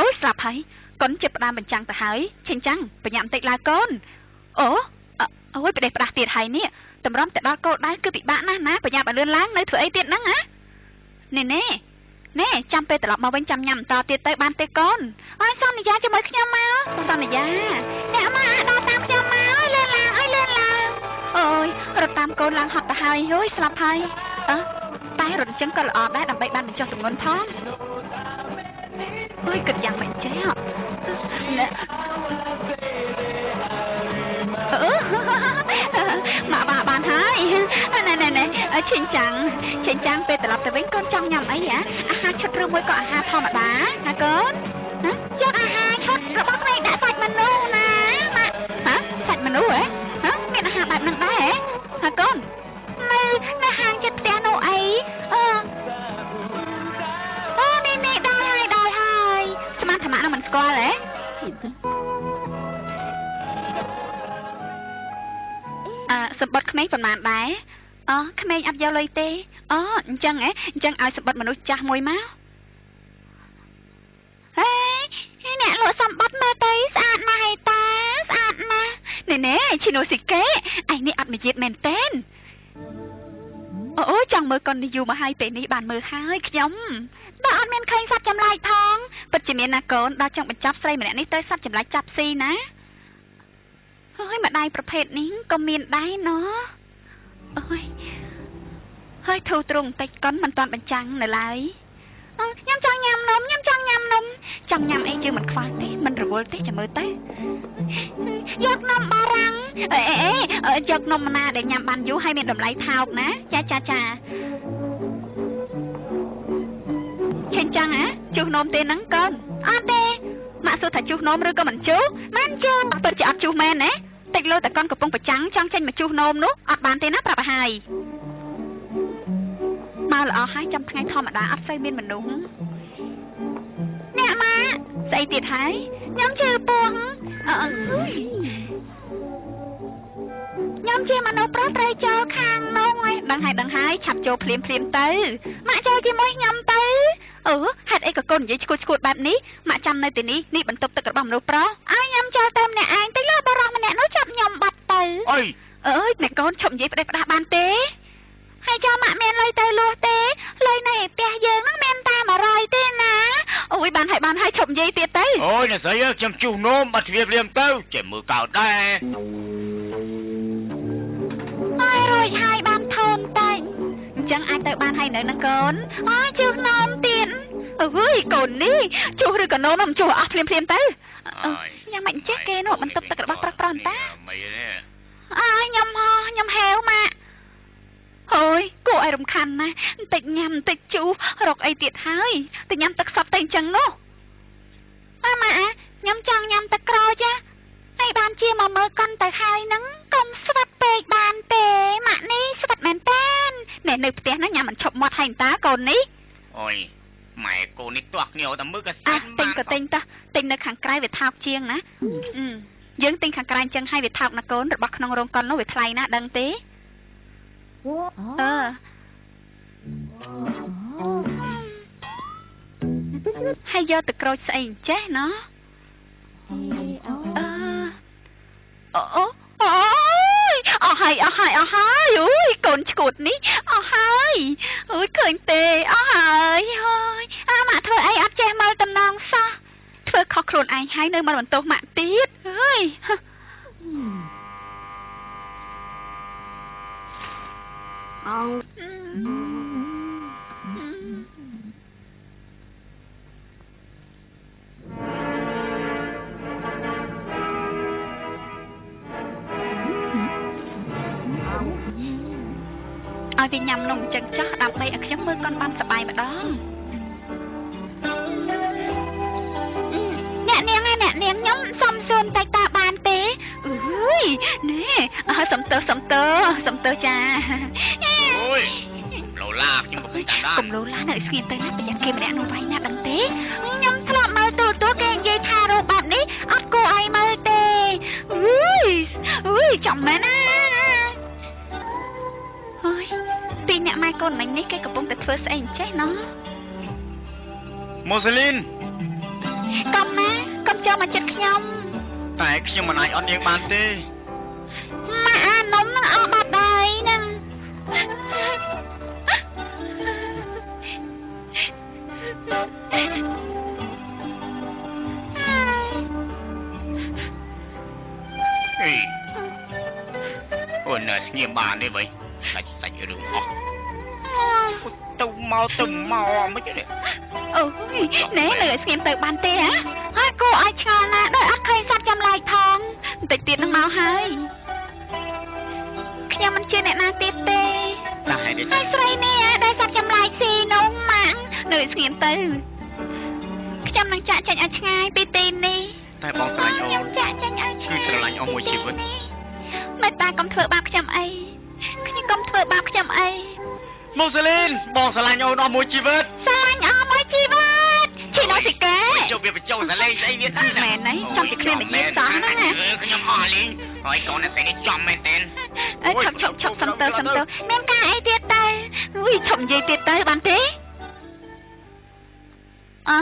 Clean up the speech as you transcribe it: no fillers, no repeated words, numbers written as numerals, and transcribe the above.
អូយស្លាប់ហើយកូនជាផ្ដាំបញ្ចាំងទៅហើយឆេងចាំងបញ្ញាបន្តិចឡើយកូនអូអូយប្រទេសផ្ដាស់ទៀតហើយនេះតម្រាំតែដល់គោលដៅគឺពិបាកណាស់ណាបញ្ញាបើលឿនឡើងនៅធ្វើអីទៀតហ្នឹងហ៎ណែណែណែចាំពេលត្រឡប់មកវិញចាំញ៉ាំបន្តទៀតទៅបានទេកូនអើយសន្យាជាមួយខ្ញុំមកសន្យាអ្នកមកដល់តាមខ្ញុំមកលឿនឡើងអើយលឿនឡើងអូយរត់តាមកូនឡើងហត់ទៅហើយអូយស្លាប់ហើយអើតែរត់អញ្ចឹងក៏ល្អដែរដើម្បីបានបញ្ចុះទម្ងន់ផងអូយគិតយ៉ាងម៉េចចេះណែម៉ាក់បាបានហើយណែណែណែឈិញចាំងឈិញចាំងពេលត្រឡប់ទៅវិញកូនចង់ញ៉ាំអីហ៎អាហារឈុតឬមួយក៏អាហារធម្មតាណាកូនយកអាហារឈុតរបស់ក្មេងដាក់សាច់មនុស្សណាម៉ាក់ហ៎សាច់មនុស្សហ៎ហ៎មានអាហារបែបហ្នឹងដែរហ៎កូននៅហាងចិត្តផ្ទះនោះអីអឺអូនេះនេះដល់ហើយដល់ហើយស្មានថាម៉ាក់នឹងមិនស្គាល់ហ៎អឺសម្បត្តិក្មេងប៉ុន្មានដែរអូក្មេងអត់យកលុយទេអូអញ្ចឹងហ៎អញ្ចឹងឲ្យសម្បត្តិមនុស្សចាស់មួយមកហេអ្នកលក់សម្បត្តិមើលទៅស្អាតណាស់ហេតាស្អាតណាស់ណែណែឈីណូស៊ីកេឯនេះអត់មយាទមែនទែនអូចង់មើលកុននេះយូរមកហើយពេលនេះបានមើលហើយខ្ញុំបើអត់មានឃើញសត្វចម្លែកផងពិតជាមានណាកូនដល់ចង់បញ្ចប់ស្រីម្នាក់នេះទៅសត្វចម្លែកចាប់ស៊ីណាហើយម្ដាយប្រភេទនេះក៏មានដែរណោះអូយហើយធូរទ្រង់បន្តិចកុនមិនទាន់បញ្ចាំងនៅឡើយខ្ញុំចង់ញ៉ាំនំខ្ញុំចង់ញ៉ាំនំចង់ញ៉ាំអីយើងមិនខ្វល់ទេមិនរវល់ទេចាំមើលទៅយកនំបារាំងអេអេយកនំណាដែលញ៉ាំបានយូរហើយមានតម្លៃថោកណាចាចាចាឆេងចាំងហ៎ជុះនំទេហ្នឹងកូនអត់ទេម៉ាក់សួរថាជុះនំឬក៏មិនជុះមិនជុះពិតជាអត់ជុះមែនណាតិចលោតែកូនកំពុងប្រចាំងចង់ចេញមកជុះនំនោះអត់បានទេណាប្រាប់ឲ្យហើយមកល្អហើយចាំថ្ងៃធម្មតាអត់សូវមានមនុស្សអ្នកម៉ាក់ស្អីទៀតហើយខ្ញុំជឿពោះខ្ញុំជាមនុស្សប្រុសត្រូវចូលខាងនោះឯងដឹងហើយដឹងហើយឆាប់ចូលភ្លាមភ្លាមទៅម៉ាក់ចូលជាមួយខ្ញុំទៅអឺហេតុអីក៏កូននិយាយឈួតឈួតបែបនេះម៉ាក់ចាំនៅទីនេះនេះបន្ទប់ទឹករបស់មនុស្សប្រុសឲ្យខ្ញុំចូលទៅម្នាក់ឯងទៅលើបរិសម្នាក់នោះចាប់ខ្ញុំបាត់ទៅអើយអើយអ្នកកូនឈប់និយាយផ្ដេសផ្ដាស់បានទេហើយចាំម៉ាក់មានលុយទៅលួសទេលុយនៅផ្ទះយើងហ្នឹងមានតែ100ទេណាអូយបានហើយបានហើយឈប់និយាយទៀតទៅអូយអ្នកស្រីខ្ញុំជុះនំបាត់ទ្វារភ្លាមទៅចេះមើលកោតដែរហើយរួចហើយបានធំតែអញ្ចឹងអាចទៅបានហើយនៅនឹងកូនអូយជុះនំទៀតអើយកូននេះជុះឬក៏នំមិនជុះអស់ភ្លាមភ្លាមទៅញ៉ាំមិនចេះគេនោះបន្ទប់ទឹករបស់ប្រុសប្រុសតាអើយខ្ញុំខ្ញុំហេវម៉ាក់អូយគួរឲ្យរំខានណាស់បន្តិចញ៉ាំបន្តិចជូររកអីទៀតហើយទៅញ៉ាំទឹកសត្វទៅអញ្ចឹងនោះអើម៉ាក់ខ្ញុំចង់ញ៉ាំទឹកក្រូចហើយបានជាមកមើលកុនទៅហើយហ្នឹងកុំស្វិតពេកបានទេម៉ាក់នេះស្វិតមែនតើណែនៅផ្ទះហ្នឹងញ៉ាំមិនឈប់មាត់ហើយតាកូននេះអូយម៉ែកូននេះទាស់គ្នាតែមើលក៏សាច់ទិញក៏ទិញតោះទិញនៅខាងក្រៅវាថោកជាងណាយើងទិញខាងក្រៅអញ្ចឹងហើយវាថោកណាកូនរបស់ក្នុងរោងកុននោះវាថ្លៃណាស់ដឹងទេអឺហើយយកទៅក្រូចស្អីអញ្ចេះណោះអឺអូអូយអស់ហើយអស់ហើយអស់ហើយអូយកូនឈួតនេះអស់ហើយអូយឃើញទេអស់ហើយហើយអាម៉ាក់ធ្វើអីអត់ចេះមើលតំណងសោះធ្វើខុសខ្លួនឯងហើយនៅមិនបន្ទោសម៉ាក់ទៀតអើយឲ្យវាញ៉ាំនំចឹងចោះដើម្បីឲ្យខ្ញុំមើលកូនបានសប្បាយម្ដងអ្នកនាងអ្នកនាងខ្ញុំសុំសួនតិចតាបានទេអើយណែសុំទោសសុំទោសសុំទោសចាអូយឡូឡាខ្ញុំកំពុងតាមដាន កុំឡូឡានៅស្ងៀមទៅណាប្រយ័ត្នគេម្នាក់នោះវាយណាដឹងទេខ្ញុំធ្លាប់មើលទូរទស្សន៍គេនិយាយថារូបបែបនេះអត់គួរឲ្យមើលទេអើយអើយចាំមែនណាអើយពីអ្នកម៉ែកូនមិញនេះគេកំពុងតែធ្វើស្អីអញ្ចេះណោះ ម៉ូសេលីន កុំណា កុំចូលមកចិត្តខ្ញុំ តែខ្ញុំមិនអាចអត់នាងបានទេ ម៉ាក់ អានំនឹងអស់បាត់ហើយហ្នឹង អេ អូននៅស្ងៀមបានទេវិញ សាច់សាច់រឿងអស់ទៅមកទៅមកមិនទេ អូយ ណែ នៅឲ្យស្ងៀមទៅបានទេហ៎ ហើយគួរឲ្យឆ្ងល់ណាស់ ដោយអត់ឃើញសត្វចម្លែកផង បន្តិចទៀតនឹងមកហើយ ខ្ញុំមិនជឿអ្នកណាទៀតទេ តែហេតុអី ហើយស្រីនេះដែលសត្វចម្លែកស៊ីនំម៉ាក់ នៅស្ងៀមទៅ ខ្ញុំនឹងចាក់ចេញឲ្យឆ្ងាយពីទីនេះ តែបងស្រឡាញ់អូន ខ្ញុំចាក់ចេញឲ្យឆ្ងាយ គឺស្រឡាញ់អស់មួយជីវិត មេត្តាកុំធ្វើបាបខ្ញុំអី ខ្ញុំកុំធ្វើបាបខ្ញុំអី ម៉ូសេលីន បងស្រឡាញ់អូនអស់មួយជីវិត ស្រឡាញ់អស់មួយជីវិត ឈីណូស៊ីកេ ចុះវាបញ្ចូលសលេងស្អីវាដែរ មែនហើយ ចំជាគ្នានិយាយសោះហ្នឹងណា ខ្ញុំអស់លីងហើយកូនអ្នកស្រីនេះចំមែនទេ អើ ឈប់ឈប់ឈប់ សុំទៅ សុំទៅ មានការអីទៀតទៅ អុយ ឈប់និយាយទៀតទៅបានទេ អើ